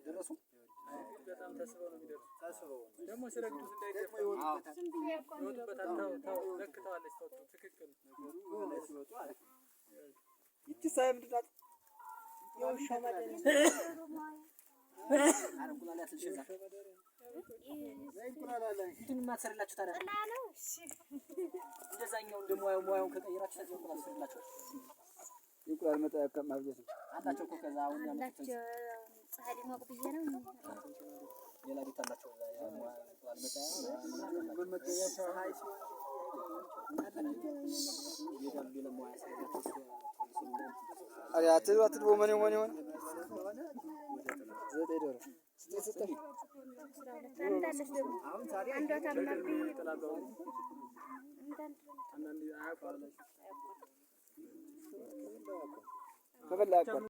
ደረሱ። በጣም ተስበው ነው የሚደርሱ። ደግሞ ሲረግጡት እንዳይገፋ ይወጡበታል። ተው ተው፣ ለክተዋለች። ተው ትክክል። ይቺ ሳይ ምንድን ናት? እንትን የማትሰሪላችሁ ታዲያ እንደዛኛው እንደ ሙያው ሙያውን ከቀየራችሁ ከዚህ እንቁላል ትሰሪላችሁ። እንቁላል መጣያ ማብጀት ነው። አላቸው እኮ ከዛ አሁን ያመጡት ፀሐይ ሊሞቅ ብዬ ነው። ሌላ ቤት አላቸው። እንቁላል መጣያ መመገቢያ ይሄዳሉ። ሌላ ሙያ ስለላቸው አትድቦ አትድቦ ምን ሆነ ሆነ ዘጠኝ ዶሮ ስንት ሰጠሽ? አንዳለች ደግሞ አንዷ ታማብኝ። አንዳንድ አያቋርጥም። ከበላ ያቋርጥ።